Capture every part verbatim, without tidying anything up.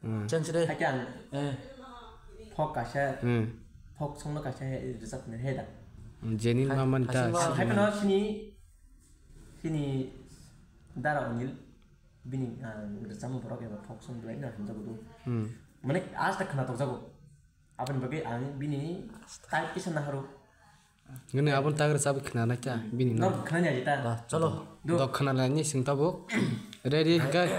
Hmm. Chang side. Hakhe ang Eh. Folk kaisa, Hmm. Folk songno kaisa he, rwchapnai he da. Jeni Ha-, mamani ta hasingo. Ang sini haikhe no sini, sini Dara Onil, bini, ah, rwchapmung borok eba folk song belai no hamjago do. Hmm. Mane asta khna tokjago. Aboni bagwi ang bini type kisa naharo. Ngani aboni tagre chabi khna nai ta, bini no. No khna ni aji ta. Da, chalo. Do. Do khna lai ni sing tabuk. Ready, hingkai.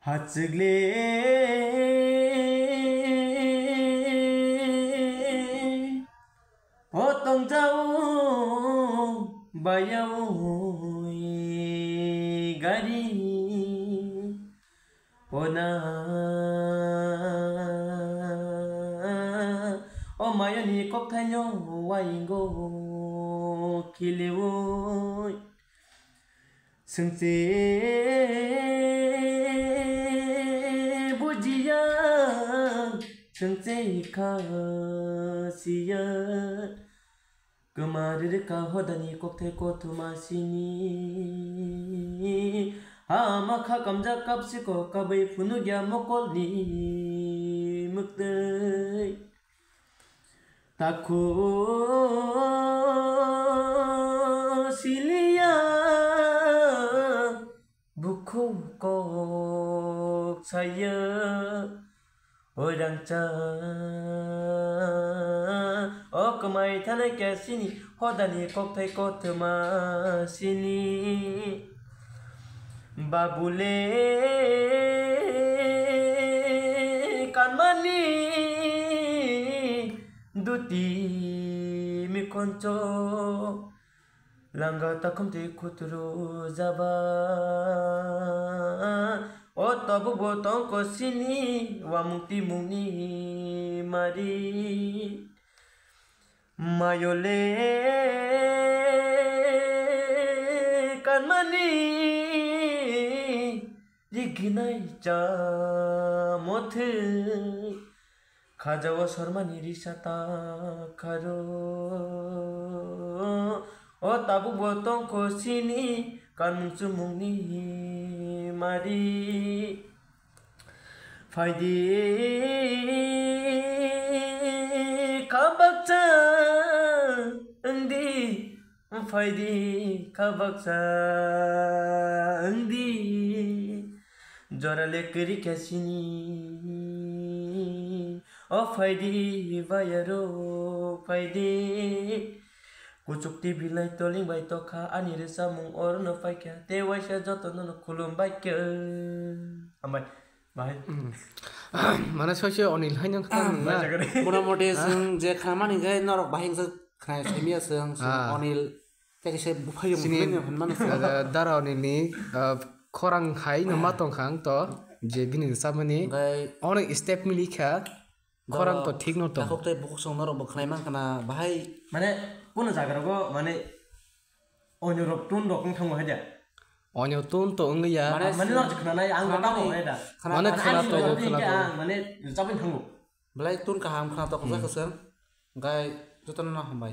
Hachikle o tongjao bayaui gari ona o mayani kokthaino waingo khiliui. Chwngse bujiya, chwngse khasiya, kwma rwrwkha hodani kokthai kothoma sini. Hama kha kamjak kapsiko kabai phunukya mokolni mwktwi. Takhu siliya bukhu kok saya, oi rangcha o kwmai thanai kya sini hodani kokthai kothoma sini. Babule kanmani duti mikhoncho langa takhumti khuturu jaba o tabukbo tongko sini wamung timungni mari. Mayole kanmani riginai cha mothwi khajao sormani risa ta kharo. O tabukbo tongko sini kanmung chumungni mari. Phaidi kha baksa wngdi, phaidi kha baksa wngdi, jorale kwrwi kha sini. O phaidi bayaro phaidi. Kuchukti bilai toling bai tokha, ani rwchapmung orono paikha, tei waisa jotono no khulum baikha. Hambai, bahai. Mane soise Onil haino khna nang na. Motamoti chwng je khnamani khe norok bahai wngsa khna saimya chwng, chwng Ah. Onil tei kaisa buphayung Sini, buphayung hinmano chwng. Ah, Dara Onilni, ah, khorang hai no ma tongkha ang to, je bini rwchapmani. Onek step milikha. Khorang to thik no tong. Takhuk tei bukhuk song norok bo khnai mankha na bahai. Mane, kuno jaga rogo, mane, onyo rok tun rok wng thango hai da? Onyo tun to wngya. Mane, mane, no khna nai, ang khna tamo nai. Hai da. Mane, khna to, khna to. Ang, mane, rwchapwi thango. Belai tun kaham khna to, hmm, khwsa khwswng. Gai, jotono no hambai.